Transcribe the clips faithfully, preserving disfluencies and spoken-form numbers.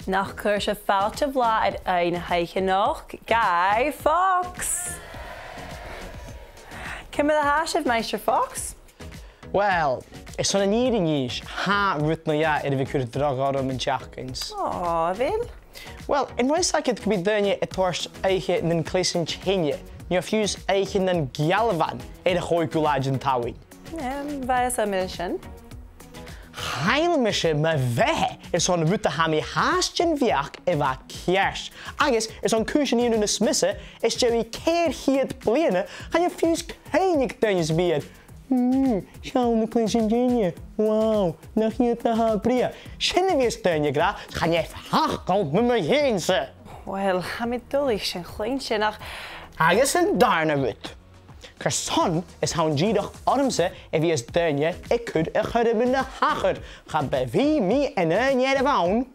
Nach cuir sibh fàilte bhlàth air aghaidh na h-oidhche a-nochd, Guy Fawkes! Ciamar a tha sibh, Maighstir Fawkes? Uill, airson an fhìrinn innse, tha rud no dhà air a bhith a' cur dragh orm an t-seachdain-sa. Ò, a bheil? Uill, an robh fhios agad gum bi daoine a' toirt oidhche nan cleasan teine, no fiù 's oidhche nan gealbhan air a' chòigeamh latha den t-Samhain? Em, bha fhios agam air sin. Chaill mise mo bheatha airson rud a tha mi fhathast den bheachd a bha ceart. Agus airson cùisean Iain Ùnas Miosa, às dèidh ceithir cheud bliadhna, chan eil fiù 's cuimhne aig daoine sam bith air. Mm, seall na cleasan teine. Wow, nach iad a tha brèagha. Sin a bhios daoine ag ràdh, chan eil facal mu mo dheidhinn-sa. Uill, tha mi duilich sin a chluinntinn, ach... Agus an dàrna rud. Carson is ann dìreach ormsa a bhios daoine a' cur a' choire mun a' thachair, cha b' e mi an aon fhear a bh' ann.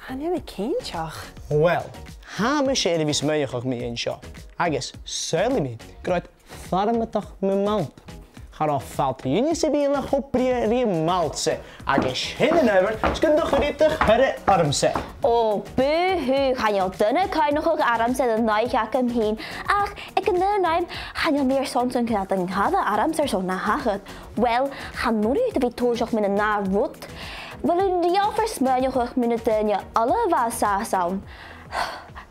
Chan eil mi cinnteach. Uill, tha mise air a bhith a' smaoineachadh mu dheidhinn seo, agus saoilidh mi gun robh iad farmadach mu mhalta. Cha robh falt aon duine sam bith cho brèagha ri am malt-sa, agus sin an adhbhar 's gun do chuir iad a' choire ormsa. Ò, boo-hoo, chan eil duine a' cuimhneachadh ormsa air an oidhche agam fhìn, ach aig an aon àm, chan eil mi airson sùil a chur air an cara ormsa airson na thachair. Uill, chan urrainn dhut a bhith tuigsinn mun an ath rud. Bheil thu riamh air smaoineachadh mu na daoine uile a bha an sàs ann?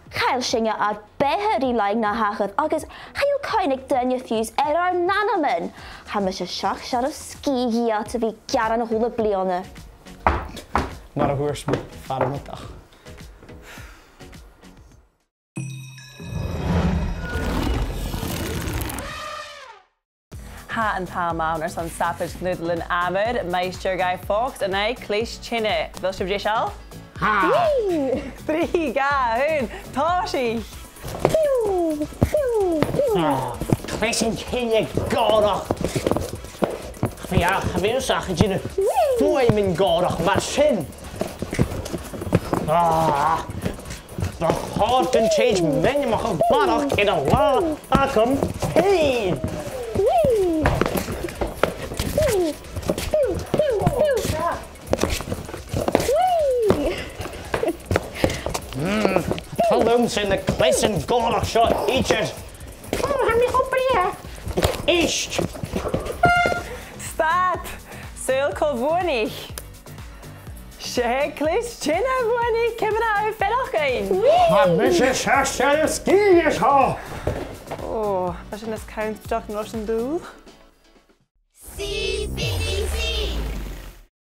Chaill sinne ar beatha ri linn na thachair agus chan eil cuimhne aig daoine fiù 's air ar n-ainmean. Tha mise seachd searbh sgìth dhìot a bhith a' gearan a h-uile bliadhna. Mar a thuirt mi, farmadach. Tha an t-àm ann airson sabaid cnuadalan amhairc Maighstir Guy Fawkes an aghaidh clis teine. A bheil sibh deiseil? Tha! Trì, dhà, aon, tòisich! Ah, clis teine gòrach! Bha, bha mi a' smaoineachadh gun dèanadh fuaimean gòrach mar sin. Ah! Ba chòir gun tèid m' ainmeachadh barrachd air an latha agam fhèin! Mm, tha toil leamsa na cleasan gòrach seo idir. Ò, tha mi cho brèagha. Èist! Stad! Saoil cò bhuannaich. 'S e clis teine a bhuannaich, ciamar a tha thu a' faireachdainn? Tha mise seachd searbh sgìth an seo! Ò, bha sin nas cunntaiche na an dùil.